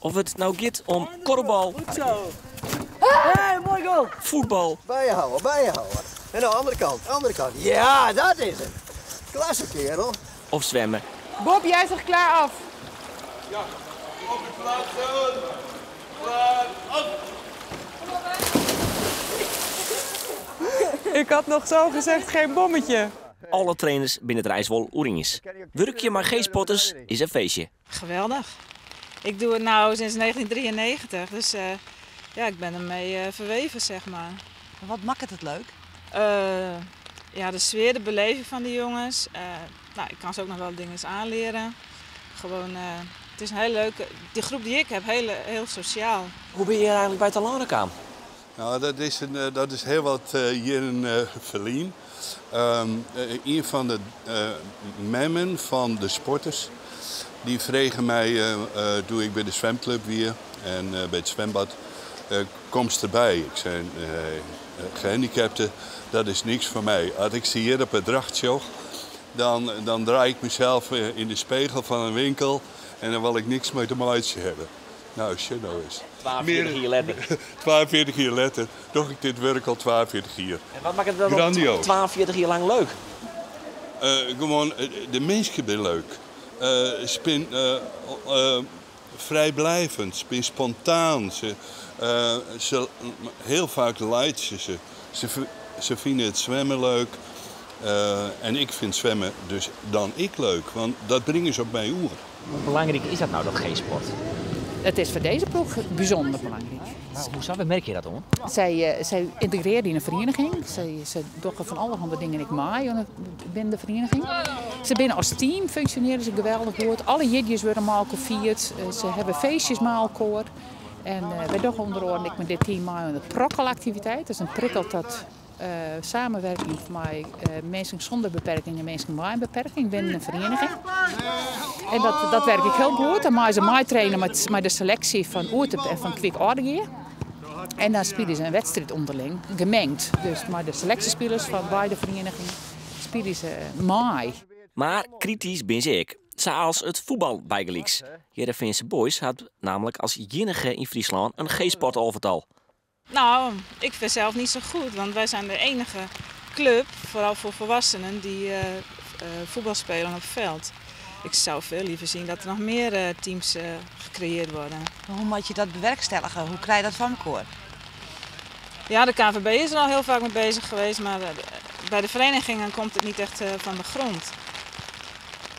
Of it no giet om kuorbal. Goed zo. Hey, mooi goal. Fuotbal. Byhâlde, byhâlde. En de andere kant, andere kant. Ja, dat is het. Klasse, kerel. Of swimme. Bob, jij zegt klaar af. Ja, op de plaatsen. Klaar af. Ik had nog zo gezegd geen bommetje. Alle trainers binne it eins wol oer iens. Wurkje mei G-sporters is in feestje. Geweldig. Ik doe het nu sinds 1993, dus ja, ik ben ermee verweven, zeg maar. Wat maakt het leuk? Ja, de sfeer, de beleving van de jongens. Nou, ik kan ze ook nog wel dingen aanleren. Gewoon, het is een hele leuke... Die groep die ik heb, heel, heel sociaal. Hoe ben je hier eigenlijk by telâne kaam? Nou, dat is heel wat hier in ferline. Een van de memmen van de sporters, die vregen mij, doe ik bij de zwemclub weer en bij het zwembad, komst derby. Ik zei, gehandicapten, dat is niks voor mij. Als ik ze hier op het dracht sjoch, dan draai ik mezelf in de spiegel van een winkel en dan wil ik niks met de meisje hebben. Nou, shit nou eens. 42 jaar letter. 42 jaar letter, doch ik dit werk al 42 jaar. En wat maakt het dan Grandioos. 42 jaar lang leuk? Gewoon, de mensen zijn leuk. Ze zijn vrijblijvend, ze zijn spontaan. Heel vaak leiden ze. Ze vinden het zwemmen leuk. En ik vind zwemmen dus dan ik leuk, want dat brengen ze op mijn oer. Hoe belangrijk is dat nou, dat G-sport? Het is voor deze ploeg bijzonder belangrijk. Nou, hoe zou, merk je dat om? Zij integreren in een vereniging. Ze doen van allerhande dingen ik maai binnen de vereniging. Ze binnen als team functioneren ze geweldig goed. Alle jidjes worden met elkaar gevierd. Ze hebben feestjes met elkaar. En wij doen onder andere met dit team maai een prokkelactiviteit. Dat is een prikkel dat samenwerking met mensen zonder beperking en mensen met een beperking binnen een vereniging. En dat werkt ik heel goed. Dan maken ze mij trainen met de selectie van Oerterp en van Kwik Oudegea. En dan spelen ze een wedstrijd onderling, gemengd. Dus maar de selectiespelers van beide verenigingen spelen ze mee. Maar kritysk bin ik. Zoals het voetbal bygelyks. Hearrenfeanse Boys hat namelijk as iennige yn Fryslân in G-sportalvetal. Nou, ik vind zelf niet zo goed, want wij zijn de enige club, vooral voor volwassenen, die voetbal spelen op het veld. Ik zou veel liever zien dat er nog meer teams gecreëerd worden. Maar hoe moet je dat bewerkstelligen? Hoe krijg je dat van elkaar? Ja, de KNVB is er al heel vaak mee bezig geweest, maar bij de verenigingen komt het niet echt van de grond.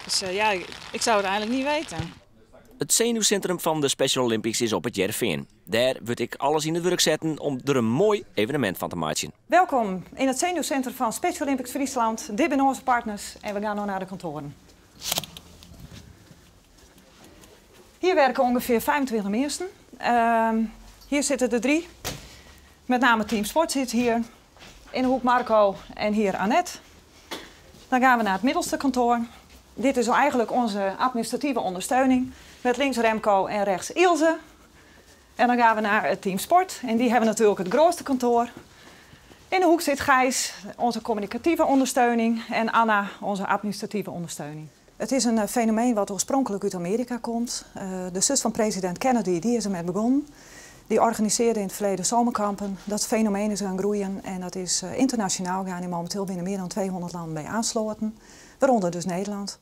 Dus ja, ik zou het eigenlijk niet weten. It senuwsintrum fan de Special Olympics is op It Hearrenfean. Dêr wurdt ek alles yn it wurk setten om der in moai evenemint fan te meitsjen. Welkom in het zenuwcentrum van Special Olympics Friesland. Dit zijn onze partners en we gaan nu naar de kantoren. Hier werken ongeveer 25 mensen. Hier zitten de drie. Met name Team Sport zit hier. In de hoek Marco en hier Annette. Dan gaan we naar het middelste kantoor. Dit is eigenlijk onze administratieve ondersteuning. Met links Remco en rechts Ilse. En dan gaan we naar het Team Sport. En die hebben natuurlijk het grootste kantoor. In de hoek zit Gijs, onze communicatieve ondersteuning. En Anna, onze administratieve ondersteuning. Het is een fenomeen wat oorspronkelijk uit Amerika komt. De zus van president Kennedy, die is ermee begonnen. Die organiseerde in het verleden zomerkampen. Dat fenomeen is gaan groeien en dat is internationaal gaan. En momenteel binnen meer dan 200 landen bij aansloten. Waaronder dus Nederland.